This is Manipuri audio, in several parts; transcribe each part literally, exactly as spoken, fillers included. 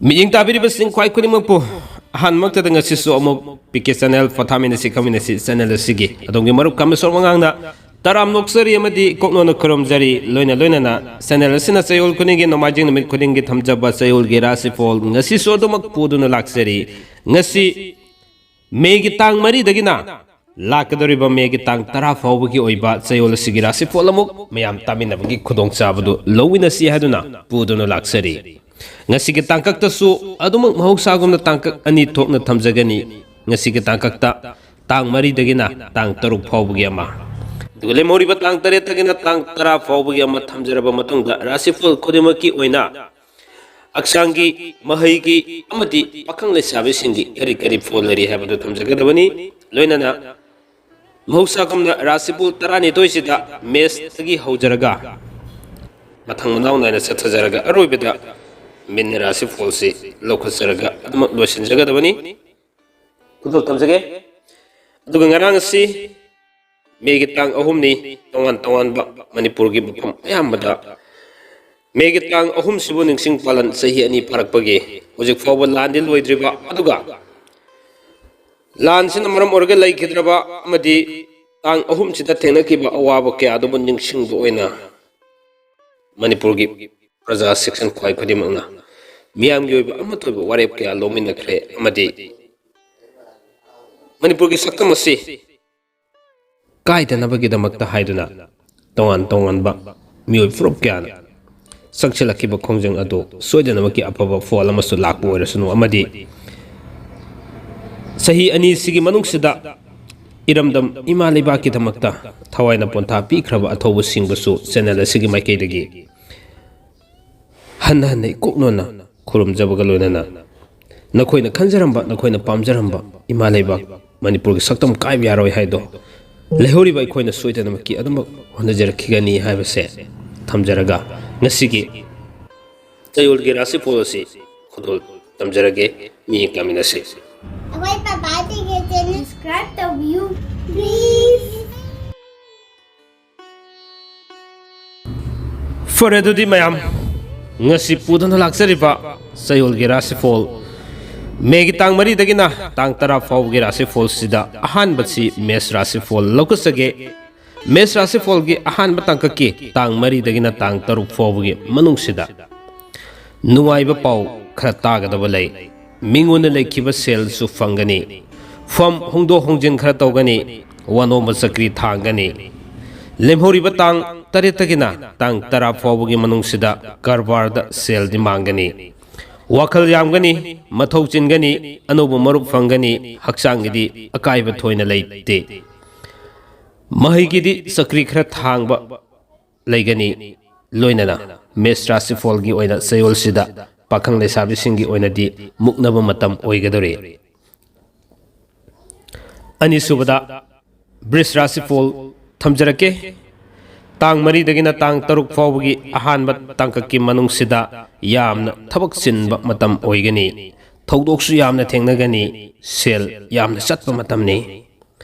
ꯃꯤꯠꯌꯦꯡ ꯇꯥꯕꯤꯔꯤꯕꯁꯤꯡ ꯈ꯭ꯋꯥꯏ ꯈꯨꯗꯤꯡꯃꯛꯄꯨ ꯑꯍꯥꯟꯕꯃꯛꯇꯗ ꯉꯁꯤꯁꯨ ꯑꯃꯨꯛ ꯄꯤ ꯀꯦ ꯆꯦꯅꯦꯜ ꯄꯣꯊꯥꯃꯤꯟꯅꯁꯤ ꯈꯪꯃꯤꯟꯅꯁꯤ ꯆꯦꯅꯦꯜ ꯑꯁꯤꯒꯤ ꯑꯗꯣꯝꯒꯤ ꯃꯔꯨꯞ ꯀꯥꯃꯦꯁꯣꯔ ꯃꯉꯥꯡꯅ ꯇꯔꯥꯝꯅ ꯑꯣꯛꯆꯔꯤ ꯑꯃꯗꯤ ꯀꯣꯛꯅꯣꯟꯅ ꯈꯨꯔꯨꯝꯖꯔꯤ꯫ ꯂꯣꯏꯅ ꯂꯣꯏꯅꯅ ꯆꯦꯅꯦꯜ ꯑꯁꯤꯅ ꯆꯌꯣꯜ ꯈꯨꯗꯤꯡꯒꯤ ꯅꯣꯡꯃꯥꯏꯖꯤꯡ ꯅꯨꯃꯤꯠ ꯈꯨꯗꯤꯡꯒꯤ ꯊꯝꯖꯕ ꯆꯌꯣꯜꯒꯤ ꯔꯥꯁꯤꯐꯣꯜ ꯉꯁꯤꯁꯨ ꯑꯗꯨꯃꯛ ꯄꯨꯗꯨꯅ ꯂꯥꯛꯆꯔꯤ꯫ ꯉꯁꯤ ꯃꯦꯒꯤ ꯇꯥꯡ ꯃꯔꯤꯗꯒꯤꯅ ꯂꯥꯛꯀꯗꯧꯔꯤꯕ ꯃꯦꯒꯤ ꯇꯥꯡ ꯇꯔꯥ ꯐꯥꯎꯕꯒꯤ ꯑꯣꯏꯕ ꯆꯌꯣꯜ ꯑꯁꯤꯒꯤ ꯔꯥꯁꯤꯐꯣꯜ ꯑꯃꯨꯛ ꯃꯌꯥꯝ ꯇꯥꯃꯤꯟꯅꯕꯒꯤ ꯈꯨꯗꯣꯡꯆꯥꯕꯗꯨ ꯂꯧꯃꯤꯟꯅꯁꯤ ꯍꯥꯏꯗꯨꯅ ꯄꯨꯗꯨꯅ ꯂꯥꯛꯆꯔꯤ꯫ ꯉꯁꯤꯒꯤ ꯇꯥꯡꯀꯛꯇꯁꯨ ꯑꯗꯨꯃꯛ ꯃꯍꯧꯁꯥꯒꯨꯝꯅ ꯇꯥꯡꯀꯛ ꯑꯅꯤ ꯊꯣꯛꯅ ꯊꯝꯖꯒꯅꯤ꯫ ꯉꯁꯤꯒꯤ ꯇꯥꯡꯀꯛꯇ ꯇꯥꯡ ꯃꯔꯤꯗꯒꯤꯅ ꯇꯥꯡ ꯇꯔꯨꯛ ꯐꯥꯎꯕꯒꯤ ꯑꯃ, ꯑꯗꯨꯒ ꯂꯦꯝꯍꯧꯔꯤꯕ ꯇꯥꯡ ꯇꯔꯦꯠꯇꯒꯤꯅ ꯇꯥꯡ ꯇꯔꯥ ꯐꯥꯎꯕꯒꯤ ꯑꯃ ꯊꯝꯖꯔꯕ ꯃꯇꯨꯡꯗ ꯔꯥꯁꯤꯐꯣꯜ ꯈꯨꯗꯤꯡꯃꯛꯀꯤ ꯑꯣꯏꯅ ꯍꯛꯆꯥꯡꯒꯤ, ꯃꯍꯩꯒꯤ ꯑꯃꯗꯤ ꯄꯥꯈꯪ ꯂꯩꯁꯥꯕꯤꯁꯤꯡꯒꯤ ꯀꯔꯤ ꯀꯔꯤ ꯐꯣꯜ ꯂꯩꯔꯤ ꯍꯥꯏꯕꯗꯨ ꯊꯝꯖꯒꯗꯕꯅꯤ꯫ ꯂꯣꯏꯅꯅ ꯃꯍꯧꯁꯥꯒꯨꯝꯅ ꯔꯥꯁꯤꯐꯣꯜ ꯇꯔꯥꯅꯤꯊꯣꯏꯁꯤꯗ ꯃꯦꯁꯇꯒꯤ ꯍꯧꯖꯔꯒ ꯃꯊꯪ ꯃꯅꯥꯎ ꯅꯥꯏꯅ ꯆꯠꯊꯖꯔꯒ ꯑꯔꯣꯏꯕꯗ ꯃꯤꯟ ꯔꯥꯁꯤꯐꯣꯜꯁꯤ ꯂꯧꯈꯠꯆꯔꯒ ꯑꯗꯨꯃꯛ ꯂꯣꯏꯁꯤꯟꯖꯒꯗꯕꯅꯤ꯫ ꯈꯨꯗꯣꯜ ꯊꯝꯖꯒꯦ꯫ ꯑꯗꯨꯒ ꯉꯔꯥꯡ ꯑꯁꯤ ꯃꯦꯒꯤ ꯇꯥꯡ ꯑꯍꯨꯝꯅꯤ꯫ ꯇꯣꯉꯥꯟ ꯇꯣꯉꯥꯟꯕ ꯃꯅꯤꯄꯨꯔꯒꯤ ꯃꯐꯝ ꯑꯌꯥꯝꯕꯗ ꯃꯦꯒꯤ ꯇꯥꯡ ꯑꯍꯨꯝꯁꯤꯕꯨ ꯅꯤꯡꯁꯤꯡ ꯄꯥꯂꯟ ꯆꯍꯤ ꯑꯅꯤ ꯐꯥꯔꯛꯄꯒꯤ ꯍꯧꯖꯤꯛ ꯐꯥꯎꯕ ꯂꯥꯟꯗꯤ ꯂꯣꯏꯗ꯭ꯔꯤꯕ, ꯑꯗꯨꯒ ꯂꯥꯟꯁꯤꯅ ꯃꯔꯝ ꯑꯣꯏꯔꯒ ꯂꯩꯈꯤꯗ꯭ꯔꯕ ꯑꯃꯗꯤ ꯇꯥꯡ ꯑꯍꯨꯝꯁꯤꯗ ꯊꯦꯡꯅꯈꯤꯕ ꯑꯋꯥꯕ ꯀꯌꯥ ꯑꯗꯨꯕꯨ ꯅꯤꯡꯁꯤꯡꯕ ꯑꯣꯏꯅ ꯃꯅꯤꯄꯨꯔꯒꯤ ꯄ꯭ꯔꯖꯥ ꯁꯦꯛꯁꯟ ꯈ꯭ꯋꯥꯏ ꯈꯨꯗꯤꯡꯃꯛꯅ ꯃꯤꯌꯥꯝꯒꯤ ꯑꯣꯏꯕ ꯑꯃꯠꯇ ꯑꯣꯏꯕ ꯋꯥꯔꯦꯞ ꯀꯌꯥ ꯂꯧꯃꯤꯟꯅꯈ꯭ꯔꯦ ꯑꯃꯗꯤ ꯃꯅꯤꯄꯨꯔꯒꯤ ꯁꯛꯇꯝ ꯑꯁꯤ ꯀꯥꯏꯗꯅꯕꯒꯤꯗꯃꯛꯇ ꯍꯥꯏꯗꯨꯅ ꯇꯣꯉꯥꯟ ꯇꯣꯉꯥꯟꯕ ꯃꯤꯑꯣꯏ ꯐꯨꯔꯨꯞ ꯀꯌꯥꯅ ꯆꯪꯁꯤꯜꯂꯛꯈꯤꯕ ꯈꯣꯡꯖꯪ ꯑꯗꯨ ꯁꯣꯏꯗꯅꯃꯛꯀꯤ ꯑꯐꯕ ꯐꯣꯜ ꯑꯃꯁꯨ ꯂꯥꯛꯄ ꯑꯣꯏꯔꯁꯅꯨ ꯑꯃꯗꯤ ꯆꯍꯤ ꯑꯅꯤꯁꯤꯒꯤ ꯃꯅꯨꯡꯁꯤꯗ ꯏꯔꯝꯗꯝ ꯏꯃꯥ ꯂꯩꯕꯥꯛꯀꯤꯗꯃꯛꯇ ꯊꯋꯥꯏꯅ ꯄꯣꯟꯊꯥ ꯄꯤꯈ꯭ꯔꯕ ꯑꯊꯧꯕꯁꯤꯡꯕꯨꯁꯨ ꯆꯦꯅꯦꯜ ꯑꯁꯤꯒꯤ ꯃꯥꯏꯀꯩꯗꯒꯤ ꯍꯟꯅ ꯍꯟꯅ ꯏꯀꯣꯛꯅꯅ ꯈꯨꯔꯨꯝꯖꯕꯒ ꯂꯣꯏꯅꯅ ꯅꯈꯣꯏꯅ ꯈꯟꯖꯔꯝꯕ, ꯅꯈꯣꯏꯅ ꯄꯥꯝꯖꯔꯝꯕ ꯏꯃꯥ ꯂꯩꯕꯥꯛ ꯃꯅꯤꯄꯨꯔꯒꯤ ꯁꯛꯇꯝ ꯀꯥꯏꯕ ꯌꯥꯔꯣꯏ ꯍꯥꯏꯗꯣ ꯂꯩꯍꯧꯔꯤꯕ ꯑꯩꯈꯣꯏꯅ ꯁꯣꯏꯗꯅꯃꯛꯀꯤ ꯑꯗꯨꯃꯛ ꯍꯣꯠꯅꯖꯔꯛꯈꯤꯒꯅꯤ ꯍꯥꯏꯕꯁꯦ ꯊꯝꯖꯔꯒ ꯉꯁꯤꯒꯤ ꯆꯌꯣꯜꯒꯤ ꯔꯥꯁꯤꯐꯣꯜ ꯑꯁꯤ ꯈꯨꯗꯣꯜ ꯇꯝꯖꯔꯒꯦ꯫ ꯃꯤꯠꯌꯦꯡ ꯇꯥꯃꯤꯟꯅꯁꯤ꯫ ꯑꯩꯈꯣꯏ ꯄꯄꯥ ꯇꯤꯀꯦꯠꯁꯦ subscribe ꯇꯧꯕꯤꯌꯨ, please꯫ ꯐꯔꯦ, ꯑꯗꯨꯗꯤ ꯃꯌꯥꯝ, ꯉꯁꯤ ꯄꯨꯗꯨꯅ ꯂꯥꯛꯆꯔꯤꯕ ꯆꯌꯣꯜꯒꯤ ꯔꯥꯁꯤꯐꯣꯜ, ꯃꯦꯒꯤ ꯇꯥꯡ ꯃꯔꯤꯗꯒꯤꯅ ꯇꯥꯡ ꯇꯔꯥ ꯐꯥꯎꯕꯒꯤ ꯔꯥꯁꯤꯐꯣꯜꯁꯤꯗ ꯑꯍꯥꯟꯕꯁꯤ ꯃꯦꯁ ꯔꯥꯁꯤꯐꯣꯜ ꯂꯧꯈꯠꯆꯒꯦ꯫ ꯃꯦꯁ ꯔꯥꯁꯤꯐꯣꯜꯒꯤ ꯑꯍꯥꯟꯕ ꯇꯥꯡꯀꯛꯀꯤ ꯇꯥꯡ ꯃꯔꯤꯗꯒꯤꯅ ꯇꯥꯡ ꯇꯔꯨꯛ ꯐꯥꯎꯕꯒꯤ ꯃꯅꯨꯡꯁꯤꯗ ꯅꯨꯡꯉꯥꯏꯕ ꯄꯥꯎ ꯈꯔ ꯇꯥꯒꯗꯕ ꯂꯩ꯫ ꯃꯤꯉꯣꯟꯗ ꯂꯩꯈꯤꯕ ꯁꯦꯜꯁꯨ ꯐꯪꯒꯅꯤ꯫ ꯐꯝ ꯍꯣꯡꯗꯣꯛ ꯍꯣꯡꯖꯤꯟ ꯈꯔ ꯇꯧꯒꯅꯤ꯫ ꯋꯥꯅꯣꯝꯕ ꯆꯀ꯭ꯔꯤ ꯊꯥꯡꯒꯅꯤ꯫ ꯂꯦꯝꯍꯧꯔꯤꯕ ꯇꯥꯡ ꯇꯔꯦꯠꯇꯒꯤꯅ ꯇꯥꯡ ꯇꯔꯥ ꯐꯥꯎꯕꯒꯤ ꯃꯅꯨꯡꯁꯤꯗ ꯀꯔꯕꯥꯔꯗ ꯁꯦꯜꯗꯤ ꯃꯥꯡꯒꯅꯤ꯫ ꯋꯥꯈꯜ ꯌꯥꯝꯒꯅꯤ, ꯃꯊꯧ ꯆꯤꯟꯒꯅꯤ, ꯑꯅꯧꯕ ꯃꯔꯨꯞ ꯐꯪꯒꯅꯤ, ꯍꯛꯆꯥꯡꯒꯤꯗꯤ ꯑꯀꯥꯏꯕ ꯊꯣꯏꯅ ꯂꯩꯇꯦ꯫ ꯃꯍꯩꯒꯤꯗꯤ ꯆꯀ꯭ꯔꯤ ꯈꯔ ꯊꯥꯡꯕ ꯂꯩꯒꯅꯤ꯫ ꯂꯣꯏꯅꯅ ꯃꯦꯁ ꯔꯥꯁꯤꯐꯣꯜꯒꯤ ꯑꯣꯏꯅ ꯆꯌꯣꯜꯁꯤꯗ ꯄꯥꯈꯪ ꯂꯩꯁꯥꯕꯤꯁꯤꯡꯒꯤ ꯑꯣꯏꯅꯗꯤ ꯃꯨꯛꯅꯕ ꯃꯇꯝ ꯑꯣꯏꯒꯗꯧꯔꯤ꯫ ꯑꯅꯤꯁꯨꯕꯗ ꯕ꯭ꯔꯤꯁ ꯔꯥꯁꯤꯐꯣꯜ ꯊꯝꯖꯔꯛꯀꯦ꯫ ꯇꯥꯡ ꯃꯔꯤꯗꯒꯤꯅ ꯇꯥꯡ ꯇꯔꯨꯛ ꯐꯥꯎꯕꯒꯤ ꯑꯍꯥꯟꯕ ꯇꯥꯡꯀꯛꯀꯤ ꯃꯅꯨꯡꯁꯤꯗ ꯌꯥꯝꯅ ꯊꯕꯛ ꯆꯤꯟꯕ ꯃꯇꯝ ꯑꯣꯏꯒꯅꯤ꯫ ꯊꯧꯗꯣꯛꯁꯨ ꯌꯥꯝꯅ ꯊꯦꯡꯅꯒꯅꯤ꯫ ꯁꯦꯜ ꯌꯥꯝꯅ ꯆꯠꯄ ꯃꯇꯝꯅꯤ꯫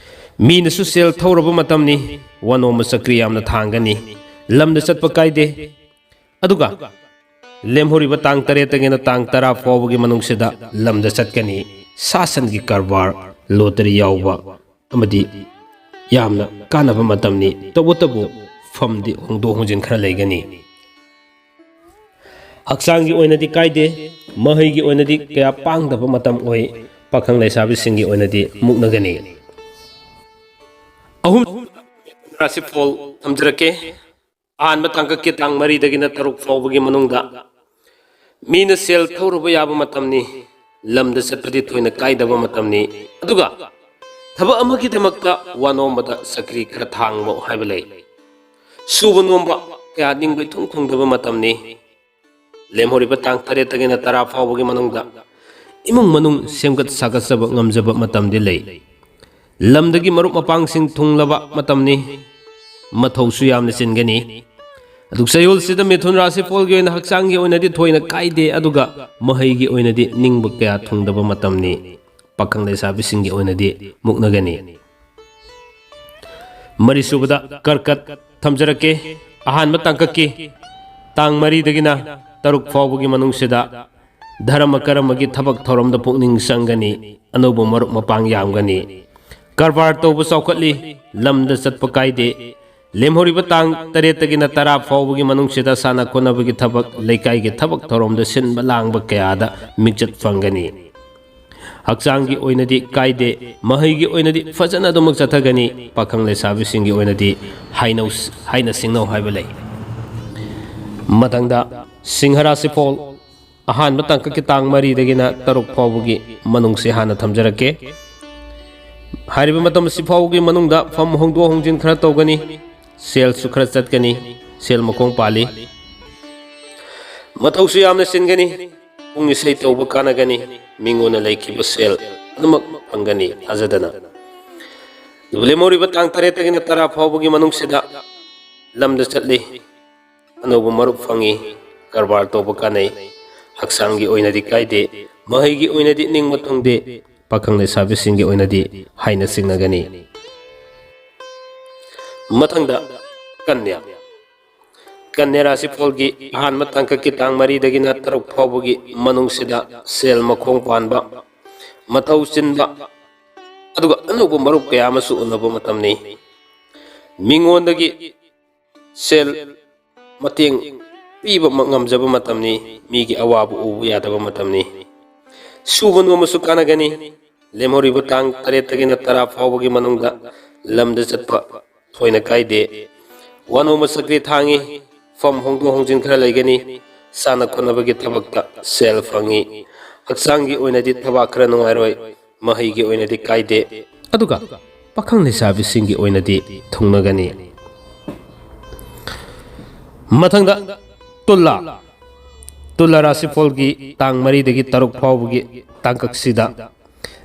ꯃꯤꯅꯁꯨ ꯁꯦꯜ ꯊꯧꯔꯕ ꯃꯇꯝꯅꯤ꯫ ꯋꯥꯅꯣꯝꯕ ꯆꯀ꯭ꯔꯤ ꯌꯥꯝꯅ ꯊꯥꯡꯒꯅꯤ꯫ ꯂꯝꯗ ꯆꯠꯄ ꯀꯥꯏꯗꯦ꯫ ꯑꯗꯨꯒ ꯂꯦꯝꯍꯧꯔꯤꯕ ꯇꯥꯡ ꯇꯔꯦꯠꯇꯒꯤꯅ ꯇꯥꯡ ꯇꯔꯥ ꯐꯥꯎꯕꯒꯤ ꯃꯅꯨꯡꯁꯤꯗ ꯂꯝꯗ ꯆꯠꯀꯅꯤ꯫ ꯁꯥ ꯁꯟꯒꯤ ꯀꯔꯕꯥꯔ, ꯂꯣꯇꯔꯤ ꯌꯥꯎꯕ ꯑꯃꯗꯤ ꯌꯥꯝꯅ ꯀꯥꯟꯅꯕ ꯃꯇꯝꯅꯤ꯫ ꯇꯧꯕꯇꯕꯨ ꯐꯝꯗꯤ ꯍꯣꯡꯗꯣꯛ ꯍꯣꯡꯖꯤꯟ ꯈꯔ ꯂꯩꯒꯅꯤ꯫ ꯍꯛꯆꯥꯡꯒꯤ ꯑꯣꯏꯅꯗꯤ ꯀꯥꯏꯗꯦ꯫ ꯃꯍꯩꯒꯤ ꯑꯣꯏꯅꯗꯤ ꯀꯌꯥ ꯄꯥꯡꯗꯕ ꯃꯇꯝ ꯑꯣꯏ꯫ ꯄꯥꯈꯪ ꯂꯩꯁꯥꯕꯤꯁꯤꯡꯒꯤ ꯑꯣꯏꯅꯗꯤ ꯃꯨꯛꯅꯒꯅꯤ꯫ ꯑꯍꯨꯝ ꯔꯥꯁꯤꯐꯣꯜ ꯊꯝꯖꯔꯛꯀꯦ꯫ ꯑꯍꯥꯟꯕ ꯇꯥꯡꯀꯛꯀꯤ ꯇꯥꯡ ꯃꯔꯤꯗꯒꯤꯅ ꯇꯔꯨꯛ ꯐꯥꯎꯕꯒꯤ ꯃꯅꯨꯡꯗ ꯃꯤꯅ ꯁꯦꯜ ꯊꯧꯔꯨꯕ ꯌꯥꯕ ꯃꯇꯝꯅꯤ꯫ ꯂꯝꯗ ꯆꯠꯄꯗꯤ ꯊꯣꯏꯅ ꯀꯥꯏꯗꯕ ꯃꯇꯝꯅꯤ꯫ ꯑꯗꯨꯒ ꯊꯕꯛ ꯑꯃꯒꯤꯗꯃꯛꯇ ꯋꯥꯅꯣꯝꯕꯗ ꯆꯀ꯭ꯔꯤ ꯈꯔ ꯊꯥꯡꯕ ꯍꯥꯏꯕ ꯂꯩ꯫ ꯁꯨꯕ ꯅꯣꯝꯕ ꯀꯌꯥ ꯅꯤꯡꯕ ꯏꯊꯨꯡ ꯊꯨꯡꯗꯕ ꯃꯇꯝꯅꯤ꯫ ꯂꯦꯝꯍꯧꯔꯤꯕ ꯇꯥꯡ ꯇꯔꯦꯠꯇꯒꯤꯅ ꯇꯔꯥ ꯐꯥꯎꯕꯒꯤ ꯃꯅꯨꯡꯗ ꯏꯃꯨꯡ ꯃꯅꯨꯡ ꯁꯦꯝꯒꯠ ꯁꯥꯒꯠꯆꯕ ꯉꯝꯖꯕ ꯃꯇꯝꯗꯤ ꯂꯩ꯫ ꯂꯝꯗꯒꯤ ꯃꯔꯨꯞ ꯃꯄꯥꯡꯁꯤꯡ ꯊꯨꯡꯂꯕ ꯃꯇꯝꯅꯤ꯫ ꯃꯊꯧꯁꯨ ꯌꯥꯝꯅ ꯆꯤꯟꯒꯅꯤ꯫ ꯑꯗꯨꯒ ꯆꯌꯣꯜꯁꯤꯗ ꯃꯤꯊꯨꯟ ꯔꯥꯁꯤꯐꯣꯜꯒꯤ ꯑꯣꯏꯅ ꯍꯛꯆꯥꯡꯒꯤ ꯑꯣꯏꯅꯗꯤ ꯊꯣꯏꯅ ꯀꯥꯏꯗꯦ, ꯑꯗꯨꯒ ꯃꯍꯩꯒꯤ ꯑꯣꯏꯅꯗꯤ ꯅꯤꯡꯕ ꯀꯌꯥ ꯊꯨꯡꯗꯕ ꯃꯇꯝꯅꯤ꯫ ꯄꯥꯈꯪ ꯂꯩꯁꯥꯕꯤꯁꯤꯡꯒꯤ ꯑꯣꯏꯅꯗꯤ ꯃꯨꯛꯅꯒꯅꯤ꯫ ꯃꯔꯤꯁꯨꯕꯗ ꯀꯔꯀꯠ ꯊꯝꯖꯔꯛꯀꯦ꯫ ꯑꯍꯥꯟꯕ ꯇꯥꯡꯀꯛꯀꯤ ꯇꯥꯡ ꯃꯔꯤꯗꯒꯤꯅ ꯇꯔꯨꯛ ꯐꯥꯎꯕꯒꯤ ꯃꯅꯨꯡꯁꯤꯗ ꯙꯔꯃ ꯀꯔꯃꯒꯤ ꯊꯕꯛ ꯊꯧꯔꯝꯗ ꯄꯨꯛꯅꯤꯡ ꯆꯪꯒꯅꯤ꯫ ꯑꯅꯧꯕ ꯃꯔꯨꯞ ꯃꯄꯥꯡ ꯌꯥꯝꯒꯅꯤ꯫ ꯀꯔꯕꯥꯔ ꯇꯧꯕ ꯆꯥꯎꯈꯠꯂꯤ꯫ ꯂꯝꯗ ꯆꯠꯄ ꯀꯥꯏꯗꯦ꯫ ꯂꯦꯝꯍꯧꯔꯤꯕ ꯇꯥꯡ ꯇꯔꯦꯠꯇꯒꯤꯅ ꯇꯔꯥ ꯐꯥꯎꯕꯒꯤ ꯃꯅꯨꯡꯁꯤꯗ ꯁꯥꯟꯅ ꯈꯣꯠꯅꯕꯒꯤ ꯊꯕꯛ, ꯂꯩꯀꯥꯏꯒꯤ ꯊꯕꯛ ꯊꯧꯔꯝꯗ ꯁꯤꯟꯕ ꯂꯥꯡꯕ ꯀꯌꯥꯗ ꯃꯤꯡꯆꯠ ꯐꯪꯒꯅꯤ꯫ ꯍꯛꯆꯥꯡꯒꯤ ꯑꯣꯏꯅꯗꯤ ꯀꯥꯏꯗꯦ꯫ ꯃꯍꯩꯒꯤ ꯑꯣꯏꯅꯗꯤ ꯐꯖꯅ ꯑꯗꯨꯃꯛ ꯆꯠꯊꯒꯅꯤ꯫ ꯄꯥꯈꯪ ꯂꯩꯁꯥꯕꯤꯁꯤꯡꯒꯤ ꯑꯣꯏꯅꯗꯤ ꯍꯥꯏꯅꯧ-, ꯍꯥꯏꯅ ꯁꯤꯡꯅꯧ ꯍꯥꯏꯕ ꯂꯩ꯫ ꯃꯊꯪꯗ ꯁꯤꯡꯍ ꯔꯥꯁꯤꯐꯣꯜ, ꯑꯍꯥꯟꯕ ꯇꯥꯡꯀꯛꯀꯤ ꯇꯥꯡ ꯃꯔꯤꯗꯒꯤꯅ ꯇꯔꯨꯛ ꯐꯥꯎꯕꯒꯤ ꯃꯅꯨꯡꯁꯤ ꯍꯥꯟꯅ ꯊꯝꯖꯔꯛꯀꯦ꯫ ꯍꯥꯏꯔꯤꯕ ꯃꯇꯝ ꯑꯁꯤ ꯐꯥꯎꯕꯒꯤ ꯃꯅꯨꯡꯗ ꯐꯝ ꯍꯣꯡꯗꯣꯛ ꯍꯣꯡꯖꯤꯟ ꯈꯔ ꯇꯧꯒꯅꯤ, ꯁꯦꯜꯁꯨ ꯈꯔ ꯆꯠꯀꯅꯤ, ꯁꯦꯜ ꯃꯈꯣꯡ ꯄꯥꯜꯂꯤ꯫ ꯃꯊꯧꯁꯨ ꯌꯥꯝꯅ ꯆꯤꯟꯒꯅꯤ, ꯄꯨꯡ ꯏꯁꯩ ꯇꯧꯕ ꯀꯥꯟꯅꯒꯅꯤ, ꯃꯤꯉꯣꯟꯗ ꯂꯩꯈꯤꯕ ꯁꯦꯜ ꯑꯗꯨꯃꯛ ꯐꯪꯒꯅꯤ ꯊꯥꯖꯗꯅ꯫ ꯑꯗꯨꯕꯨ ꯂꯦꯝꯍꯧꯔꯤꯕ ꯇꯥꯡ ꯇꯔꯦꯠꯇꯒꯤꯅ ꯇꯔꯥ ꯐꯥꯎꯕꯒꯤ ꯃꯅꯨꯡꯁꯤꯗ ꯂꯝꯗ ꯆꯠꯂꯤ, ꯑꯅꯧꯕ ꯃꯔꯨꯞ ꯐꯪꯉꯤ, ꯀꯔꯕꯥꯔ ꯇꯧꯕ ꯀꯥꯟꯅꯩ, ꯍꯛꯆꯥꯡꯒꯤ ꯑꯣꯏꯅꯗꯤ ꯀꯥꯏꯗꯦ, ꯃꯍꯩꯒꯤ ꯑꯣꯏꯅꯗꯤ ꯅꯤꯡꯕ ꯊꯨꯡꯗꯦ, ꯄꯥꯈꯪ ꯂꯩꯁꯥꯕꯤꯁꯤꯡꯒꯤ ꯑꯣꯏꯅꯗꯤ ꯍꯥꯏꯅ ꯁꯤꯡꯅꯒꯅꯤ꯫ ꯃꯊꯪꯗ ꯀꯟꯌꯥ꯫ ꯀꯟꯌꯥ ꯔꯥꯁꯤꯐꯣꯜꯒꯤ ꯑꯍꯥꯟꯕ ꯇꯥꯡꯀꯛꯀꯤ ꯇꯥꯡ ꯃꯔꯤꯗꯒꯤꯅ ꯇꯔꯨꯛ ꯐꯥꯎꯕꯒꯤ ꯃꯅꯨꯡꯁꯤꯗ ꯁꯦꯜ ꯃꯈꯣꯡ ꯄꯥꯟꯕ, ꯃꯊꯧ ꯆꯤꯟꯕ, ꯑꯗꯨꯒ ꯑꯅꯧꯕ ꯃꯔꯨꯞ ꯀꯌꯥ ꯑꯃꯁꯨ ꯎꯅꯕ ꯃꯇꯝꯅꯤ꯫ ꯃꯤꯉꯣꯟꯗꯒꯤ ꯁꯦꯜ ꯃꯇꯦꯡ ꯄꯤꯕ ꯃ-, ꯉꯝꯖꯕ ꯃꯇꯝꯅꯤ꯫ ꯃꯤꯒꯤ ꯑꯋꯥꯕ ꯎꯕ ꯌꯥꯗꯕ ꯃꯇꯝꯅꯤ꯫ ꯁꯨꯕ ꯅꯣꯝꯕꯁꯨ ꯀꯥꯟꯅꯒꯅꯤ꯫ ꯂꯦꯝꯍꯧꯔꯤꯕ ꯇꯥꯡ ꯇꯔꯦꯠꯇꯒꯤꯅ ꯇꯔꯥ ꯐꯥꯎꯕꯒꯤ ꯃꯅꯨꯡꯗ ꯂꯝꯗ ꯆꯠꯄ ꯊꯣꯏꯅ ꯀꯥꯏꯗꯦ꯫ ꯋꯥꯅꯣꯝꯕ ꯆꯀ꯭ꯔꯤ ꯊꯥꯡꯉꯤ꯫ ꯐꯝ ꯍꯣꯡꯗꯣꯛ ꯍꯣꯡꯖꯤꯟ ꯈꯔ ꯂꯩꯒꯅꯤ꯫ ꯁꯥꯟꯅ ꯈꯣꯠꯅꯕꯒꯤ ꯊꯕꯛꯇ ꯁꯦꯜ ꯐꯪꯉꯤ꯫ ꯍꯛꯆꯥꯡꯒꯤ ꯑꯣꯏꯅꯗꯤ ꯊꯕꯥꯛ ꯈꯔ ꯅꯨꯡꯉꯥꯏꯔꯣꯏ꯫ ꯃꯍꯩꯒꯤ ꯑꯣꯏꯅꯗꯤ ꯀꯥꯏꯗꯦ꯫ ꯑꯗꯨꯒ ꯄꯥꯈꯪ ꯂꯩꯁꯥꯕꯤꯁꯤꯡꯒꯤ ꯑꯣꯏꯅꯗꯤ ꯊꯨꯡꯅꯒꯅꯤ꯫ ꯃꯊꯪꯗ ꯇꯨꯂꯥ꯫ ꯇꯨꯂꯥ ꯔꯥꯁꯤꯐꯣꯜꯒꯤ ꯇꯥꯡ ꯃꯔꯤꯗꯒꯤ ꯇꯔꯨꯛ ꯐꯥꯎꯕꯒꯤ ꯇꯥꯡꯀꯛꯁꯤꯗ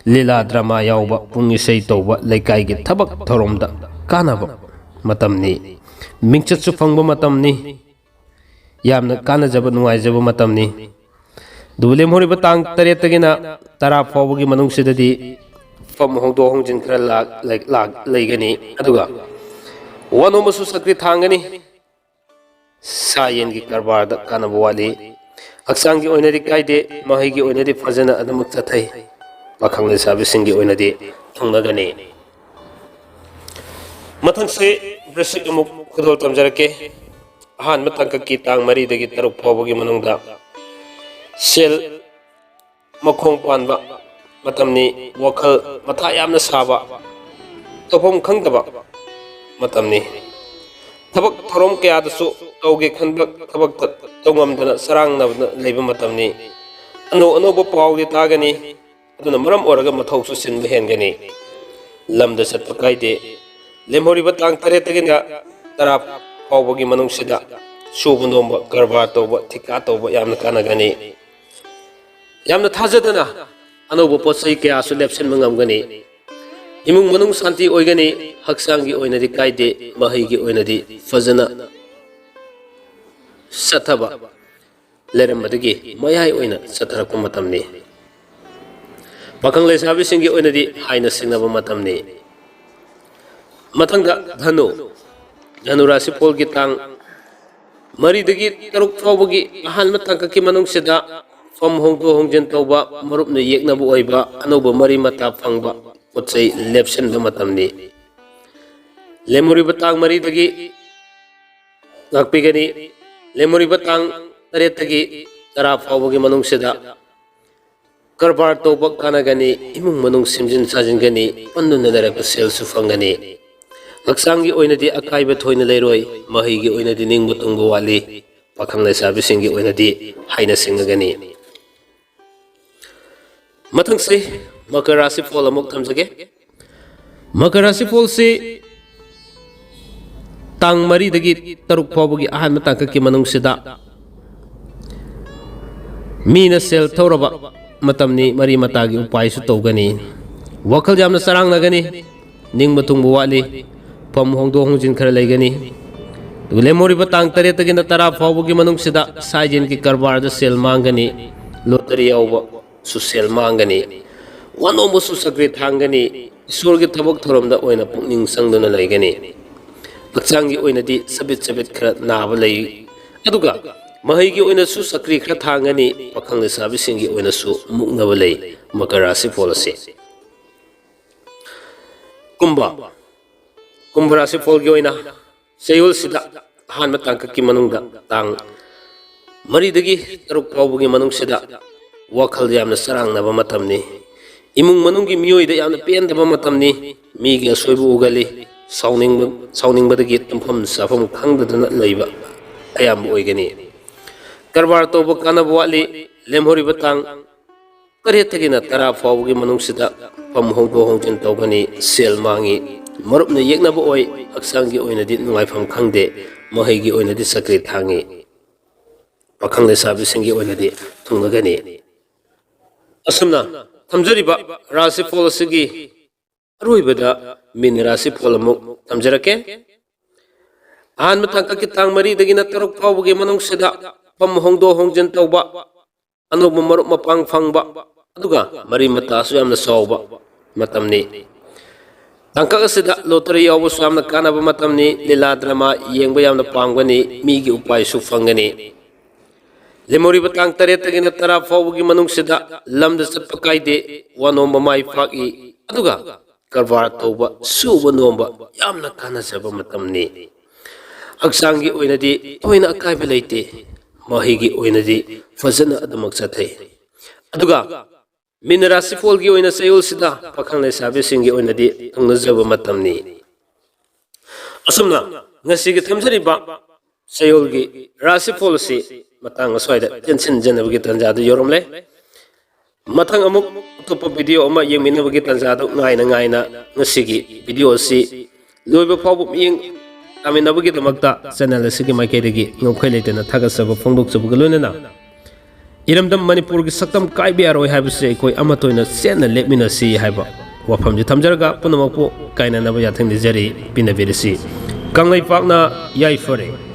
ꯂꯤꯂꯥ ꯗ꯭ꯔꯃꯥ ꯌꯥꯎꯕ, ꯄꯨꯡ ꯏꯁꯩ ꯇꯧꯕ, ꯂꯩꯀꯥꯏꯒꯤ ꯊꯕꯛ ꯊꯧꯔꯝꯗ ꯀꯥꯟꯅꯕ ꯃꯇꯝꯅꯤ꯫ ꯃꯤꯡꯆꯠꯁꯨ ꯐꯪꯕ ꯃꯇꯝꯅꯤ꯫ ꯌꯥꯝꯅ ꯀꯥꯟꯅꯖꯕ, ꯅꯨꯡꯉꯥꯏꯖꯕ ꯃꯇꯝꯅꯤ꯫ ꯑꯗꯨꯕꯨ ꯂꯦꯝꯍꯧꯔꯤꯕ ꯇꯥꯡ ꯇꯔꯦꯠꯇꯒꯤꯅ ꯇꯔꯥ ꯐꯥꯎꯕꯒꯤ ꯃꯅꯨꯡꯁꯤꯗꯗꯤ ꯐꯝ ꯍꯣꯡꯗꯣꯛ ꯍꯣꯡꯖꯤꯟ ꯈꯔ ꯂꯥꯛ-, ꯂꯩ-, ꯂꯥꯛ-, ꯂꯩꯒꯅꯤ꯫ ꯑꯗꯨꯒ ꯋꯥꯅꯣꯝꯕꯁꯨ ꯆꯀ꯭ꯔꯤ ꯊꯥꯡꯒꯅꯤ꯫ ꯁꯥ ꯌꯦꯟꯒꯤ ꯀꯔꯕꯥꯔꯗ ꯀꯥꯟꯅꯕ ꯋꯥꯠꯂꯤ꯫ ꯍꯛꯆꯥꯡꯒꯤ ꯑꯣꯏꯅꯗꯤ ꯀꯥꯏꯗꯦ, ꯃꯍꯩꯒꯤ ꯑꯣꯏꯅꯗꯤ ꯐꯖꯅ ꯑꯗꯨꯃꯛ ꯆꯠꯊꯩ꯫ ꯄꯥꯈꯪ ꯂꯩꯁꯥꯕꯤꯁꯤꯡꯒꯤ ꯑꯣꯏꯅꯗꯤ ꯊꯨꯡꯅꯒꯅꯤ꯫ ꯃꯊꯪꯁꯦ ꯕ꯭ꯔꯤꯁꯤꯛ ꯑꯃꯨꯛ ꯈꯨꯗꯣꯜ ꯇꯝꯖꯔꯛꯀꯦ꯫ ꯑꯍꯥꯟꯕ ꯇꯥꯡꯀꯛꯀꯤ ꯇꯥꯡ ꯃꯔꯤꯗꯒꯤ ꯇꯔꯨꯛ ꯐꯥꯎꯕꯒꯤ ꯃꯅꯨꯡꯗ ꯁꯦꯜ ꯃꯈꯣꯡ ꯄꯥꯟꯕ ꯃꯇꯝꯅꯤ꯫ ꯋꯥꯈꯜ ꯃꯊꯥ ꯌꯥꯝꯅ ꯁꯥꯕ, ꯇꯧꯐꯝ ꯈꯪꯗꯕ ꯃꯇꯝꯅꯤ꯫ ꯊꯕꯛ ꯊꯧꯔꯝ ꯀꯌꯥꯗꯁꯨ ꯇꯧꯒꯦ ꯈꯟꯕ ꯊꯕꯛꯇ ꯇꯧꯉꯝꯗꯅ ꯆꯔꯥꯡꯅꯕ ꯂꯩꯕ ꯃꯇꯝꯅꯤ꯫ ꯑꯅꯧ ꯑꯅꯧꯕ ꯄꯥꯎꯗꯤ ꯇꯥꯒꯅꯤ, ꯑꯗꯨꯅ ꯃꯔꯝ ꯑꯣꯏꯔꯒ ꯃꯊꯧꯁꯨ ꯆꯤꯟꯕ ꯍꯦꯟꯒꯅꯤ꯫ ꯂꯝꯗ ꯆꯠꯄ ꯀꯥꯏꯗꯦ꯫ ꯂꯦꯝꯍꯧꯔꯤꯕ ꯇꯥꯡ ꯇꯔꯦꯠꯇꯒꯤꯅ ꯇꯔꯥ ꯐꯥꯎꯕꯒꯤ ꯃꯅꯨꯡꯁꯤꯗ ꯁꯨꯕ ꯅꯣꯝꯕ, ꯀꯔꯕꯥꯔ ꯇꯧꯕ, ꯊꯤꯀꯥ ꯇꯧꯕ ꯌꯥꯝꯅ ꯀꯥꯟꯅꯒꯅꯤ꯫ ꯌꯥꯝꯅ ꯊꯥꯖꯗꯅ ꯑꯅꯧꯕ ꯄꯣꯠ ꯆꯩ ꯀꯌꯥꯁꯨ ꯂꯦꯞꯁꯤꯟꯕ ꯉꯝꯒꯅꯤ꯫ ꯏꯃꯨꯡ ꯃꯅꯨꯡ ꯁꯥꯟꯇꯤ ꯑꯣꯏꯒꯅꯤ꯫ ꯍꯛꯆꯥꯡꯒꯤ ꯑꯣꯏꯅꯗꯤ ꯀꯥꯏꯗꯦ, ꯃꯍꯩꯒꯤ ꯑꯣꯏꯅꯗꯤ ꯐꯖꯅ ꯆꯠꯊꯕ ꯂꯩꯔꯝꯕꯗꯒꯤ ꯃꯌꯥꯏ ꯑꯣꯏꯅ ꯆꯠꯊꯔꯛꯄ ꯃꯇꯝꯅꯤ꯫ ꯄꯥꯈꯪ ꯂꯩꯁꯥꯕꯤꯁꯤꯡꯒꯤ ꯑꯣꯏꯅꯗꯤ ꯍꯥꯏꯅ ꯁꯤꯡꯅꯕ ꯃꯇꯝꯅꯤ꯫ ꯃꯊꯪꯗ ꯙꯅꯨ, ꯙꯅꯨ ꯔꯥꯁꯤꯐꯣꯜꯒꯤ ꯇꯥꯡ ꯃꯔꯤꯗꯒꯤ ꯇꯔꯨꯛ ꯐꯥꯎꯕꯒꯤ ꯑꯍꯥꯟꯕ ꯇꯥꯡꯀꯛꯀꯤ ꯃꯅꯨꯡꯁꯤꯗ ꯐꯝ ꯍꯣꯡꯗꯣꯛ ꯍꯣꯡꯖꯤꯟ ꯇꯧꯕ, ꯃꯔꯨꯞꯅ ꯌꯦꯛꯅꯕ ꯑꯣꯏꯕ, ꯑꯅꯧꯕ ꯃꯔꯤ ꯃꯇꯥ ꯐꯪꯕ, ꯄꯣꯠ ꯆꯩ ꯂꯦꯞꯁꯤꯟꯕ ꯃꯇꯝꯅꯤ꯫ ꯂꯦꯝꯍꯧꯔꯤꯕ ꯇꯥꯡ ꯃꯔꯤꯗꯒꯤ ꯉꯥꯛꯄꯤꯒꯅꯤ꯫ ꯂꯦꯝꯍꯧꯔꯤꯕ ꯇꯥꯡ ꯇꯔꯦꯠꯇꯒꯤ ꯇꯔꯥ ꯐꯥꯎꯕꯒꯤ ꯃꯅꯨꯡꯁꯤꯗ ꯀꯔꯕꯥꯔ ꯇꯧꯕ ꯀꯥꯟꯅꯒꯅꯤ, ꯏꯃꯨꯡ ꯃꯅꯨꯡ ꯁꯦꯝꯖꯤꯟ ꯁꯥꯖꯤꯟꯒꯅꯤ, ꯄꯟꯗꯨꯅ ꯂꯩꯔꯛꯄ ꯁꯦꯜꯁꯨ ꯐꯪꯒꯅꯤ꯫ ꯍꯛꯆꯥꯡꯒꯤ ꯑꯣꯏꯅꯗꯤ ꯑꯀꯥꯏꯕ ꯊꯣꯏꯅ ꯂꯩꯔꯣꯏ, ꯃꯍꯩꯒꯤ ꯑꯣꯏꯅꯗꯤ ꯅꯤꯡꯕ ꯊꯨꯡꯕ ꯋꯥꯠꯂꯤ, ꯄꯥꯈꯪ ꯂꯩꯁꯥꯕꯤꯁꯤꯡꯒꯤ ꯑꯣꯏꯅꯗꯤ ꯍꯥꯏꯅ ꯁꯤꯡꯅꯒꯅꯤ꯫ ꯃꯊꯪꯁꯤ ꯃꯀꯔ ꯔꯥꯁꯤꯐꯣꯜ ꯑꯃꯨꯛ ꯊꯝꯖꯒꯦ꯫ ꯃꯀꯔ ꯔꯥꯁꯤꯐꯣꯜꯁꯤ ꯇꯥꯡ ꯃꯔꯤꯗꯒꯤ ꯇꯔꯨꯛ ꯐꯥꯎꯕꯒꯤ ꯑꯍꯥꯟꯕ ꯇꯥꯡꯀꯛꯀꯤ ꯃꯅꯨꯡꯁꯤꯗ ꯃꯤꯅ ꯁꯦꯜ ꯊꯧꯔꯕ ꯃꯇꯝꯅꯤ꯫ ꯃꯔꯤ ꯃꯇꯥꯒꯤ ꯎꯄꯥꯏꯁꯨ ꯇꯧꯒꯅꯤ꯫ ꯋꯥꯈꯜ ꯌꯥꯝꯅ ꯆꯔꯥꯡꯅꯒꯅꯤ꯫ ꯅꯤꯡꯕ ꯊꯨꯡꯕ ꯋꯥꯠꯂꯤ꯫ ꯐꯝ ꯍꯣꯡꯗꯣꯛ ꯍꯣꯡꯖꯤꯟ ꯈꯔ ꯂꯩꯒꯅꯤ꯫ ꯑꯗꯨꯒ ꯂꯦꯝꯍꯧꯔꯤꯕ ꯇꯥꯡ ꯇꯔꯦꯠꯇꯒꯤꯅ ꯇꯔꯥ ꯐꯥꯎꯕꯒꯤ ꯃꯅꯨꯡꯁꯤꯗ ꯁꯥꯏꯖꯤꯟꯒꯤ ꯀꯔꯕꯥꯔꯗ ꯁꯦꯜ ꯃꯥꯡꯒꯅꯤ꯫ ꯂꯣꯇꯔꯤ ꯌꯥꯎꯕꯁꯨ ꯁꯦꯜ ꯃꯥꯡꯒꯅꯤ꯫ ꯋꯥꯅꯣꯝꯕꯁꯨ ꯆꯀ꯭ꯔꯤ ꯊꯥꯡꯒꯅꯤ꯫ ꯏꯁꯣꯔꯒꯤ ꯊꯕꯛ ꯊꯧꯔꯝꯗ ꯑꯣꯏꯅ ꯄꯨꯛꯅꯤꯡ ꯆꯪꯗꯨꯅ ꯂꯩꯒꯅꯤ꯫ ꯍꯛꯆꯥꯡꯒꯤ ꯑꯣꯏꯅꯗꯤ ꯆꯕꯤꯠ ꯆꯕꯤꯠ ꯈꯔ ꯅꯥꯕ ꯂꯩ꯫ ꯑꯗꯨꯒ ꯃꯍꯩꯒꯤ ꯑꯣꯏꯅꯁꯨ ꯆꯀ꯭ꯔꯤ ꯈꯔ ꯊꯥꯡꯒꯅꯤ꯫ ꯄꯥꯈꯪ ꯂꯩꯁꯥꯕꯤꯁꯤꯡꯒꯤ ꯑꯣꯏꯅꯁꯨ ꯃꯨꯛꯅꯕ ꯂꯩ ꯃꯀꯔ ꯔꯥꯁꯤꯐꯣꯜ ꯑꯁꯤ꯫ ꯀꯨꯝꯚ, ꯀꯨꯝꯚ ꯔꯥꯁꯤꯐꯣꯜꯒꯤ ꯑꯣꯏꯅ ꯆꯌꯣꯜꯁꯤꯗ ꯑꯍꯥꯟꯕ ꯇꯥꯡꯀꯛꯀꯤ ꯃꯅꯨꯡꯗ ꯇꯥꯡ ꯃꯔꯤꯗꯒꯤ ꯇꯔꯨꯛ ꯐꯥꯎꯕꯒꯤ ꯃꯅꯨꯡꯁꯤꯗ ꯋꯥꯈꯜ ꯌꯥꯝꯅ ꯆꯔꯥꯡꯅꯕ ꯃꯇꯝꯅꯤ꯫ ꯏꯃꯨꯡ ꯃꯅꯨꯡꯒꯤ ꯃꯤꯑꯣꯏꯗ ꯌꯥꯝꯅ ꯄꯦꯟꯗꯕ ꯃꯇꯝꯅꯤ꯫ ꯃꯤꯒꯤ ꯑꯁꯣꯏꯕ ꯎꯒꯜꯂꯤ꯫ ꯁꯥꯎꯅꯤꯡꯕ, ꯁꯥꯎꯅꯤꯡꯕꯗꯒꯤ ꯇꯨꯝꯐꯝ ꯆꯥꯐꯝ ꯈꯪꯗꯗꯅ ꯂꯩꯕ ꯑꯌꯥꯝꯕ ꯑꯣꯏꯒꯅꯤ꯫ ꯀꯔꯕꯥꯔ ꯇꯧꯕ ꯀꯥꯟꯅꯕ ꯋꯥꯠꯂꯤ꯫ ꯂꯦꯝꯍꯧꯔꯤꯕ ꯇꯥꯡ ꯇꯔꯦꯠꯇꯒꯤꯅ ꯇꯔꯥ ꯐꯥꯎꯕꯒꯤ ꯃꯅꯨꯡꯁꯤꯗ ꯐꯝ ꯍꯣꯡꯗꯣꯛ ꯍꯣꯡꯖꯤꯟ ꯇꯧꯒꯅꯤ꯫ ꯁꯦꯜ ꯃꯥꯡꯉꯤ꯫ ꯃꯔꯨꯞꯅ ꯌꯦꯛꯅꯕ ꯑꯣꯏ꯫ ꯍꯛꯆꯥꯡꯒꯤ ꯑꯣꯏꯅꯗꯤ ꯅꯨꯡꯉꯥꯏꯐꯝ ꯈꯪꯗꯦ꯫ ꯃꯍꯩꯒꯤ ꯑꯣꯏꯅꯗꯤ ꯆꯀ꯭ꯔꯤ ꯊꯥꯡꯉꯤ꯫ ꯄꯥꯈꯪ ꯂꯩꯁꯥꯕꯤꯁꯤꯡꯒꯤ ꯑꯣꯏꯅꯗꯤ ꯊꯨꯡꯅꯒꯅꯤ꯫ ꯑꯁꯨꯝꯅ ꯊꯝꯖꯔꯤꯕ ꯔꯥꯁꯤꯐꯣꯜ ꯑꯁꯤꯒꯤ ꯑꯔꯣꯏꯕꯗ ꯃꯤꯟ ꯔꯥꯁꯤꯐꯣꯜ ꯑꯃꯨꯛ ꯊꯝꯖꯔꯛꯀꯦ꯫ ꯑꯍꯥꯟꯕ ꯇꯥꯡꯀꯛꯀꯤ ꯇꯥꯡ ꯃꯔꯤꯗꯒꯤꯅ ꯇꯔꯨꯛ ꯐꯥꯎꯕꯒꯤ ꯃꯅꯨꯡꯁꯤꯗ ꯐꯝ ꯍꯣꯡꯗꯣꯛ ꯍꯣꯡꯖꯤꯟ ꯇꯧꯕ, ꯑꯅꯧꯕ ꯃꯔꯨꯞ ꯃꯄꯥꯡ ꯐꯪꯕ, ꯑꯗꯨꯒ ꯃꯔꯤ ꯃꯇꯥꯁꯨ ꯌꯥꯝꯅ ꯆꯥꯎꯕ ꯃꯇꯝꯅꯤ꯫ ꯇꯥꯡꯀꯛ ꯑꯁꯤꯗ ꯂꯣꯇꯔꯤ ꯌꯥꯎꯕꯁꯨ ꯌꯥꯝꯅ ꯀꯥꯟꯅꯕ ꯃꯇꯝꯅꯤ꯫ ꯂꯤꯂꯥ ꯗ꯭ꯔꯃꯥ ꯌꯦꯡꯕ ꯌꯥꯝꯅ ꯄꯥꯝꯒꯅꯤ꯫ ꯃꯤꯒꯤ ꯎꯄꯥꯏꯁꯨ ꯐꯪꯒꯅꯤ꯫ ꯂꯦꯝꯍꯧꯔꯤꯕ ꯇꯥꯡ ꯇꯔꯦꯠꯇꯒꯤꯅ ꯇꯔꯥ ꯐꯥꯎꯕꯒꯤ ꯃꯅꯨꯡꯁꯤꯗ ꯂꯝꯗ ꯆꯠꯄ ꯀꯥꯏꯗꯦ꯫ ꯋꯥ ꯅꯣꯝꯕ ꯃꯥꯏ ꯄꯥꯛꯏ꯫ ꯑꯗꯨꯒ ꯀꯔꯕꯥꯔ ꯇꯧꯕ, ꯁꯨꯕ ꯅꯣꯝꯕ ꯌꯥꯝꯅ ꯀꯥꯟꯅꯖꯕ ꯃꯇꯝꯅꯤ꯫ ꯍꯛꯆꯥꯡꯒꯤ ꯑꯣꯏꯅꯗꯤ ꯊꯣꯏꯅ ꯑꯀꯥꯏꯕ ꯂꯩꯇꯦ꯫ ꯃꯍꯩꯒꯤ ꯑꯣꯏꯅꯗꯤ ꯐꯖꯅ ꯑꯗꯨꯃꯛ ꯆꯠꯊꯩ꯫ ꯑꯗꯨꯒ ꯃꯤꯟ ꯔꯥꯁꯤꯐꯣꯜꯒꯤ ꯑꯣꯏꯅ ꯆꯌꯣꯜꯁꯤꯗ ꯄꯥꯈꯪ ꯂꯩꯁꯥꯕꯤꯁꯤꯡꯒꯤ ꯑꯣꯏꯅꯗꯤ ꯊꯨꯡꯅꯖꯕ ꯃꯇꯝꯅꯤ꯫ ꯑꯁꯨꯝꯅ ꯉꯁꯤꯒꯤ ꯊꯝꯖꯔꯤꯕ ꯆꯌꯣꯜꯒꯤ ꯔꯥꯁꯤꯐꯣꯜ ꯑꯁꯤ ꯃꯇꯥꯡ ꯑꯁ꯭ꯋꯥꯏꯗ ꯇꯦꯟꯁꯤꯟꯖꯅꯕꯒꯤ ꯇꯥꯟꯖꯥꯗꯨ ꯌꯧꯔꯝꯂꯦ꯫ ꯃꯊꯪ ꯑꯃꯨꯛ ꯑꯇꯣꯞꯄ ꯚꯤꯗꯤꯑꯣ ꯑꯃ ꯌꯦꯡꯃꯤꯟꯅꯕꯒꯤ ꯇꯥꯟꯖꯥꯗꯨ ꯉꯥꯏꯅ ꯉꯥꯏꯅ ꯉꯁꯤꯒꯤ ꯚꯤꯗꯤꯑꯣ ꯑꯁꯤ ꯂꯣꯏꯕ ꯐꯥꯎꯕ ꯃꯤꯠꯌꯦꯡ ꯇꯥꯃꯤꯟꯅꯕꯒꯤꯗꯃꯛꯇ ꯆꯦꯅꯦꯜ ꯑꯁꯤꯒꯤ ꯃꯥꯏꯀꯩꯗꯒꯤ ꯉꯝꯈꯩ ꯂꯩꯇꯅ ꯊꯥꯒꯠꯆꯕ ꯐꯣꯡꯗꯣꯛꯆꯕꯒ ꯂꯣꯏꯅꯅ ꯏꯔꯝꯗꯝ ꯃꯅꯤꯄꯨꯔꯒꯤ ꯁꯛꯇꯝ ꯀꯥꯏꯕ ꯌꯥꯔꯣꯏ ꯍꯥꯏꯕꯁꯤ ꯑꯩꯈꯣꯏ ꯑꯃꯠꯇ ꯑꯣꯏꯅ ꯆꯦꯠꯅ ꯂꯦꯞꯃꯤꯟꯅꯁꯤ ꯍꯥꯏꯕ ꯋꯥꯐꯝꯁꯤ ꯊꯝꯖꯔꯒ ꯄꯨꯝꯅꯃꯛꯄꯨ ꯀꯥꯏꯅꯅꯕ ꯌꯥꯊꯪ ꯅꯤꯖꯔꯤ꯫ ꯄꯤꯅꯕꯤꯔꯁꯤ꯫ ꯀꯪꯂꯩꯄꯥꯛꯅ ꯌꯥꯏꯐꯔꯦ꯫